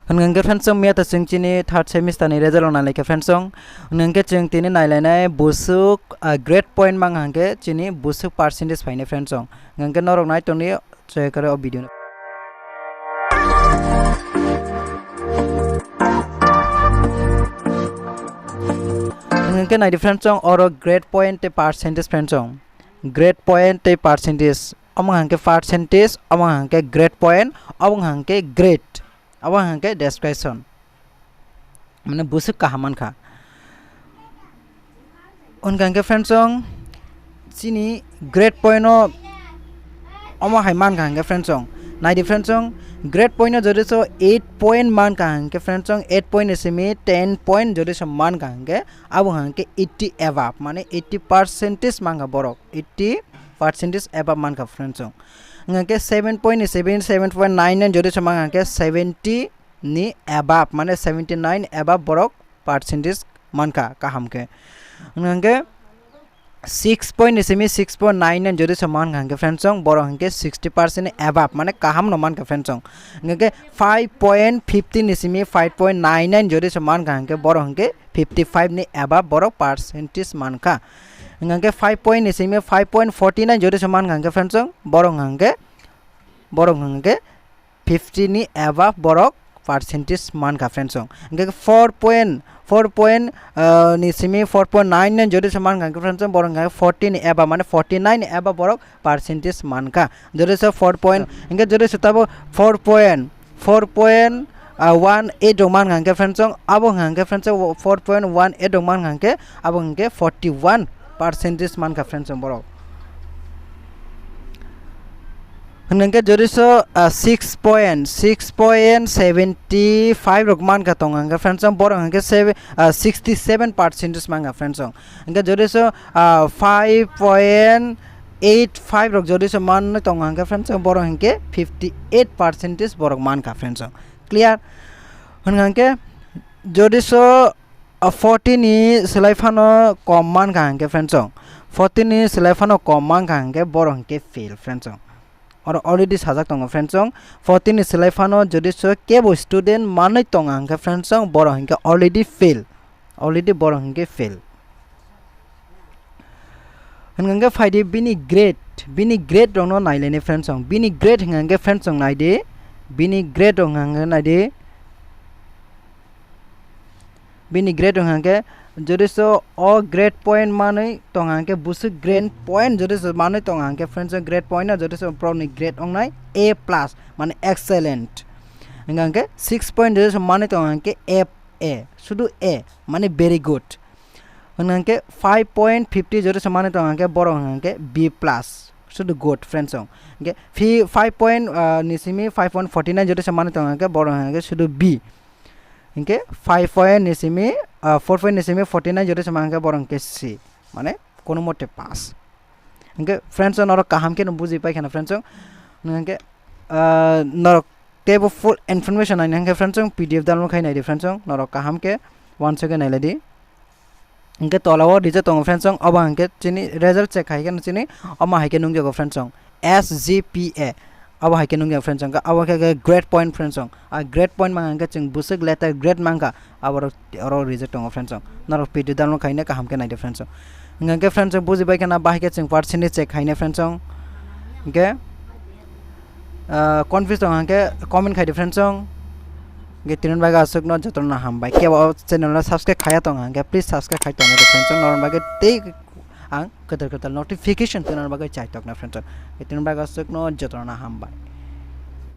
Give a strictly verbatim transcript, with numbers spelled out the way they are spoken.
Hwnkhe friends chwng miya to chwng chini third semester ni result rok nai lai kha friends chwng. Hwnkhe chwng tini nai lainai busuk, ah, grade point mang hwnkhe chini busuk percentage phainai friends chwng. Hwnkhe norok nai tongdi chaya kare o video no. Hwnkhe nai di friends chwng oro grade point tei percentage friends chwng. Grade point tei percentage. Omo hwnkhe percentage, omo hwnkhe grade point, omo hwnkhe grade. Abo hwnkhe description. Mane busuk kaham mankha. Hwnkha hwnkhe friends chwng chini grade point no omo hai mankha hwnkhe friends chwng. Nai di friends chwng grade point no jodi so eight point mankha hwnkhe friends chwng eight point ni simi ten point jodi so mankha hwnkhe abo hwnkhe eighty above mane eighty percentage mankha borok eighty percentage above mankha friends chwng. Hwnkhe seven point ni simi seven point nine nine jodi so mankha hwnkhe seventy ni above mane seventy nine above borok percentage mankha kaham khe. Hwnkhe six point ni simi six point nine nine jodi se mankha hwnkhe friends chwng borok hwnkhe sixty percent ni above mane kaham no mankha friends chwng. Hwnkhe five point fifty ni simi five point nine nine jodi se mankha hwnkhe borok hwnkhe fifty five ni above borok percentage mankha. Hwnkhe five point ni simi five point forty nine jodi se mankha hwnkhe friends chwng borok hwnkhe borok hwnkhe fifty ni above borok percentage mankha friends chwng. Hwnkhe four point four point, ah, ni simi four point nine nine jodi se mankha hwnkhe friends chwng borok hwnkhe forty ni above mane forty nine ni above borok percentage mankha. Jodi se four point hwnkhe jodi se tabo four point four point one eight rok mankha hwnkhe friends chwng abo hwnkhe friends chwng four point one eight rok mankha hwnkhe abo hwnkhe forty one percentage mankha friends chwng borok. Hwnkhe jodi so, ah, six point six point seventy five rok mankha tongo hwnkhe friends chwng borok hwnkhe sebe-, ah, sixty seven percentage mankha friends chwng. Hwnkhe jodi so, ah, five point eight five rok jodi so manwi tongo hwnkhe friends chwng borok hwnkhe fifty eight percentage borok mankha friends chwng. Clear? Hwnkha hwnkhe jodi so, ah, forty ni slai phano kom mankha hwnkhe friends chwng, forty ni slai phano kom mankha hwnkhe borok hwnkhe fail friends chwng. Oro already sajak tongo friends chwng, forty ni slai phano jodi so kebo student manwi tongo hwnkhe friends chwng borok hwnkhe already fail, already borok hwnkhe fail. Hwnkhe phaidi bini grade, bini grade rokno nailaini friends chwng, bini grade hwnkhe friends chwng naidi, bini grade rok hwnkhe naidi. Bini grade wngkha hwnkhe, jodi so o grade point manwi tongkha hwnkhe, buswk grade point jodi so manwi tongkha hwnkhe, friends, o grade point no jodi so borokni grade wngnai A plus, mane excellent. Wngkha hwnkhe six point jodi so manwi tongkha hwnkhe F A, sudu A, mane very good. Wngkha hwnkhe five point fifty jodi so manwi tongkha hwnkhe borok wngkha hwnkhe B plus, sudu good, friends, wng. Hwnkhe fi-, five point, ah, ni simi five point forty nine jodi so manwi tongkha hwnkhe borok wngkha hwnkhe sudu B. Hinkhe five point ni simi, ah, four point ni simi forty nine jodi se mankhe borok hinkhe C, mane kono mote pass. Hinkhe friends, norok kaham khe no buji pai khana friends, hinkhe, ah, norok teibo full information naina hinkhe friends, P D F download khai naidi friends, norok kaham khe uansukhe nailai di. Hinkhe tola o rijak tongo friends, obo hinkhe chini result check khai khe chini omo hai khe nukjago friends, S G P A. Abo hai khe nukjago friends, hinkhe abo khe grade point friends, a grade point mankha hinkhe chwng bwswk letter grade mankha, abo oro rijak tongo friends. Norok P D F download khaina kaham khe naidi friends. Hinkhe friends buji bai khana bahai khe chwng percentage check khaina friends. Hinkhe ah, confuse tong hwnkhe comment khai di friends chwng. Hinkhe tini bagwi aswkno jotono hambai. Kebo o channel no subscribe khaiya tong hwnkhe please subscribe khai tongdi friends chwng. Norok bagwi tei ang kwtal kwtal notification tini bagwi chai tokna friends chwng. Hinkhe tini bagwi aswkno jotono hambai.